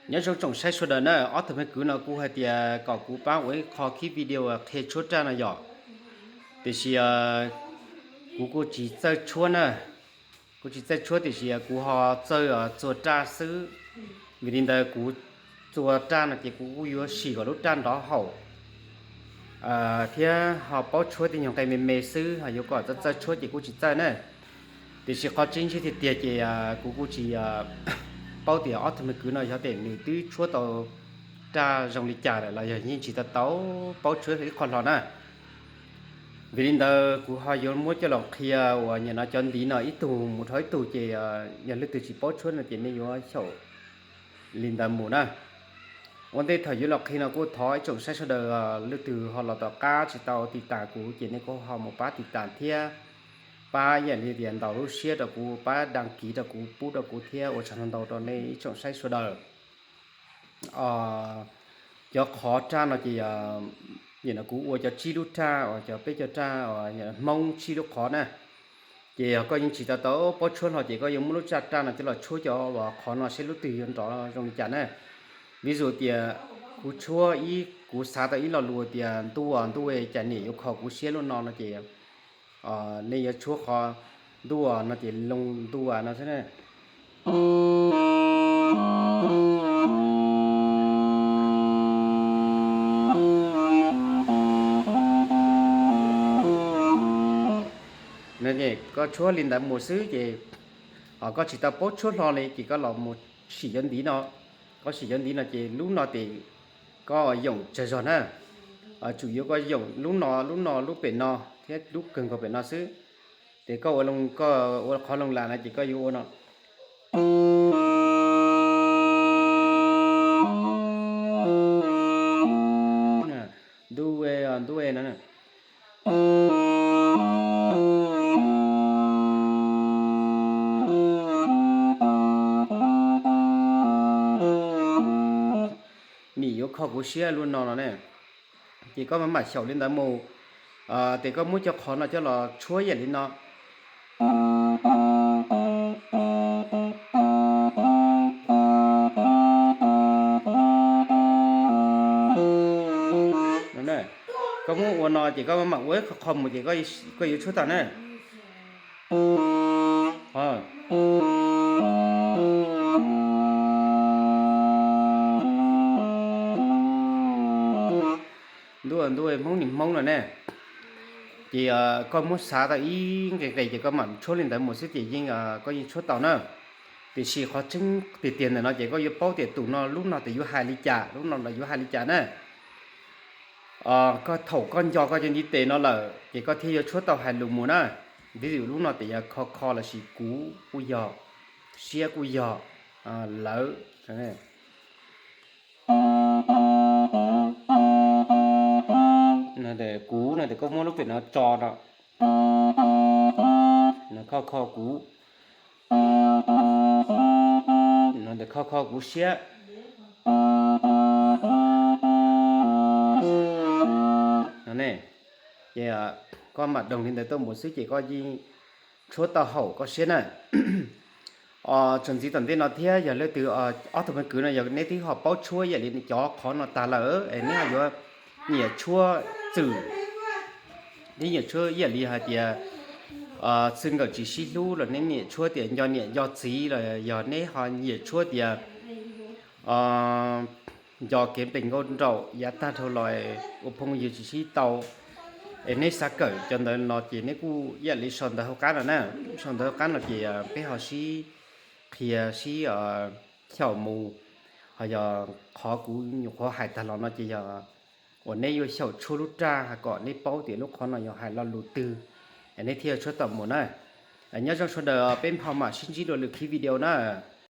Nyob zoo tsoom saib sawv daws na, ob tug me kwv no kuj hais tias kom kuv pab ua ib qho kib video qhia tshuab raj no yom. Tiam sis kuv kuj tsis txawj tshuab na, kuv tsis txawj tshuab tiam sis kuv ho txawj txuas raj xwb. Vim li ntawd kuv txuas raj no ces kuv kuj yuav sim kom lub raj nrov haum thiab ho paub tshuab tej nyuag nqe me me xwb, ho yuav kom txawj txawj tshuab ces kuj tsis txawj na. Tiam sis qhov tseeb tseeb tiag tiag ces kuv kuj tsis paub tias ob tug me kwv no yog tias nws twb tshuab tau raj zoo li cas lawm los yog yeej tsis tau tau paub tshuab ib qho hlo na. Vim li ntawd kuv ho yuav muab coj los qhia uas nim no cov ntiv no ib tug mus dhau ib tug ces yog leej twg tsis paub tshuab no ces nej yuav xyaum li ntawd mus na. Ua ntej thaum yuav los qhia no kuj thov ib tsoom saib sawv daws leej twg ho los tom qab tsis tau tiv tas kuv ces nej kuj ho mus pab tiv tas thiab pab ib yam li tias ntaus lub siab rau kuv, pab đăng ký rau kuv, pub rau kuv thiab ua tsaug ntau ntau rau nej ib tsoom saib sawv daws. Cov qhov raj no ces nim no kuv ua cov tsib lub raj uas cov peb cov raj uas Hmoob tsib lub qhov na. Ces yog koj yeej tsis tau tau paub tshuab hlo ces koj yuav muab lub raj raj no coj los tshuab cov qhov no seb lub twg yuav nrov zoo li cas na. Ví dụ tias kuv tshuab ib, kuv xav tau ib lo lus tias ntuj ntuj cas niam yuav kho kuv siab lub no no ces nej yuav tshuab qhov ntuj no ces loo ntuj no xwb na. Koj tshuab li ntawd mus xwb ces koj tsis tau paub tshuab hlo li ces koj los mus sim cov ntiv no. Koj sim cov ntiv no ces lub no ces koj yoom tsawg zog na, tsum yuav koj yoom lub no, lub no, lub pem no thiab lub kawg nkaus pem no xwb. Ces koj ua, koj ua qhov loo las no ces koj yuav ua no. Ntuj, ntuj no. Nim yuav kho kuv siab lub no no ne. Ces koj mam mam xyaum li ntawd mus. Ces koj muab cov qhov no coj los tshuab yam li no. Koj muab ua no ces koj mam mam ua ib qho qho mus ces koj yuav tshuab tau na. Ntuj ntuj Hmoob nim Hmoob no ne. Ces koj muab xav tau ib nqe nqe ces koj mam tshuab li ntawd mus xwb ces yeej, koj yeej tshuab tau na. Tiam sis qhov tseeb tiag tiag ntawm no ces koj yuav paub tias tus no lub no ces yuav hais li cas, lub no los yuav hais li cas na. Koj thaum koj nco koj cov ntiv tes no lawm ces koj thiaj yuav tshuab tau hais lus mus na. Ví dụ lub no ces yog kho kho lossis kuv kuj yog, siab kuj yog, lawv. Kuv no ces koj muab lub pem no tso no, kho kho kuv, no ces kho kho kuv siab. No ne, ces koj mam doog li ntawd tuaj mus xwb ces koj yeej tshuab tau haum koj siab na. Txuas ntxiv tom ntej no thiab yog leej twg, ob tug me kwv no yog neb twb ho paub tshuab ib yam li cov qhov no tag lawm es neb ho yuav nyiam tshuab txwm, neb nyiam tshuab ib yam li hais tias txwj nkawm tsis sib hlub los neb nyiam tshuab tias nco niam nco txiv los yog neb ho nyiam tshuab tias nco kev nplees nkauj nraum yav tag dhau los ua phooj ywg tsis sib tau, es neb xav kawm cov ntawd no ces neb kuj ib yam li sau ntawv hauv qab no na. Sau ntawv hauv qab no ces peb ho sib qhia sib xyaum mus. Ho yog qhov kuv nyuam qhuav hais tag los no ces yog uas neb yuav xyaum tshuab lub raj hais kom neb paub tias lub qhov no yog hais lo lus twg, es neb thiaj tshuab tau mus na. Nyob zoo sawv daws, peb ho mam sib ntsib dua lwm khib video na.